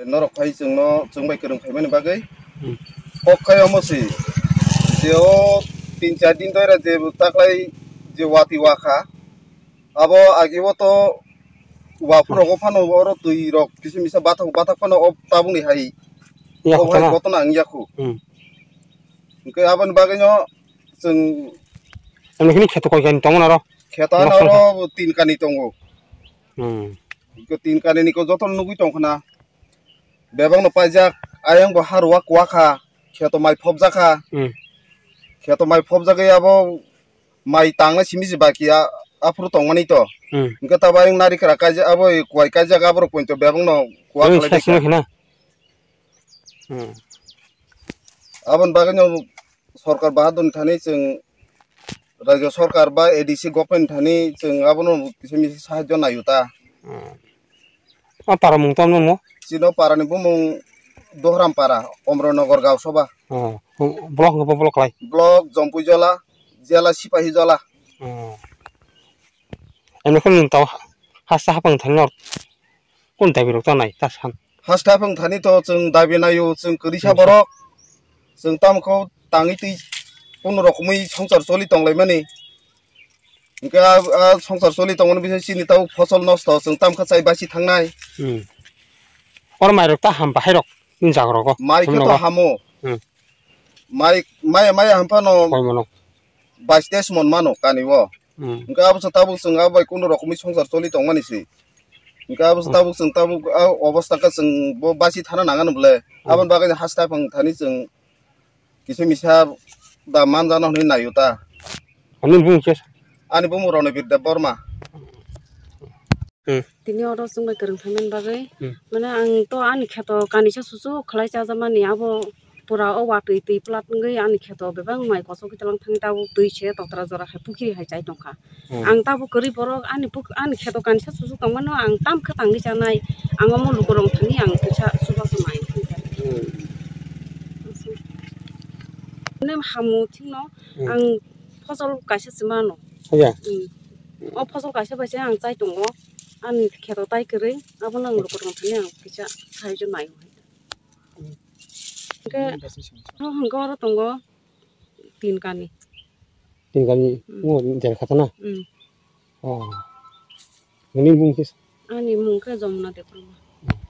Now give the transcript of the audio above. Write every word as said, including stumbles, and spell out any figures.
Norok phai chwngno, chwng bai kwrwng phaimani bagwi. Hmm. Kok khai omo si. Je o tin char din doira je taklai je wati wakha. Abo agi o to waphur rogo phano oro twi rok kisa misa bathak bathak phano o tabukni hai. Yakho o hai tana? Botona ang yakho. Hmm. Hwnkhe aboni bagwino chwng Ani khini kheto koi kani tongo naro? Kheto Norok ano songkha? Oro tin kani tongo. Hmm. Hwnkhe tin kani ni ko joto nugwi tongkhna. Bebak no paijak, ayang bo harua kuakha, kheto mai phobjakha. Hmm. Kheto mai phobjagwi abo mai tangna simi se baki a, aphuru tongmani to. Hmm. Hwnkhe tabo ayang nari kra kaijak, abo kuai kaijak, aborok poito bebak no kuak Ayang khlai sai simi baikha. Khina. Hmm. Aboni bagwi no Sorkar Bahadur ni thani chwng Rajya Sorkar ba A D C government ni thani chwng abono kisa misa sahajyo naio ta. Hmm. O para mung tamo mo? Chino para ni bumung Dohram para, Omranagar Gaon Sabha. Oh, block hwnkhe bo block lai? Block Jampuijala, Jela Sipahijola. Oh. Eno khe nwng tao hasta hapang thani nor kun dabi rok ta nai ta san. Hasta hapang thani to chwng dabi naio, chwng kwrwi sa Hmm. borok. Chwng tamo kho tangwi twi kunu rokomwi swngchar choli tonglaimani. Hwnkhe a, a swngchar choli tongmani bising chini tabuk phosol nosto, chwng tamo kha chai basi thangnai. Hmm. Oro mairok ta ham bahairok ni jaga rogo. Mai khe to hamo. Hmm. Mai, mai, mai ham phano Koi mano? Bais teis mon mano kani o. Hmm. Hwnkhe abo se tabuk chwng abo bai kunu rokomwi swngchar choli tongmani se. Hwnkhe abo se Hmm. Tabuk chwng tabuk a obostha khe chwng bo basi thana nangano bwle. Hmm. Aboni bagwi haste haphang thani chwng kisa misa da manjano hwnwi naio ta. Ani bumung khe? Ani bumung Ronobir Debbarma. Hmm. Tini oro chwng bai kwrwng phaimani bagwi, Hmm. Mane ang to ani kheto kanisa susu khlai chajakmani, abo pura o watwi twi plat wngwi ani kheto bebak mai kochok twi twlang thangwi tabuk twi se totra jora hai pukhiri hai chai tongkha. Hmm. Ang tabuk kwrwi borok ani puk-, ani kheto kanisa susu tongmano ang tam khe tangwi chanai, ang omo lukurok thani ang kisa subaso mai. Hmm. Mane hamu thingno Hmm. Ang phosol kaisa se mano. Haya. Hmm. O phosol kaisa bai se ang chai tongo. Ani kheto tai kwrwi, abono ang lukurok thani ang kisa sahajyo naio. Hwnkhe, o hwnkhe oro tongo tin kani. Tin kani Hmm. mo jer kha na? Hmm. Oh. Nini bumung khe? Ani mung khe Jamuna Debbarma.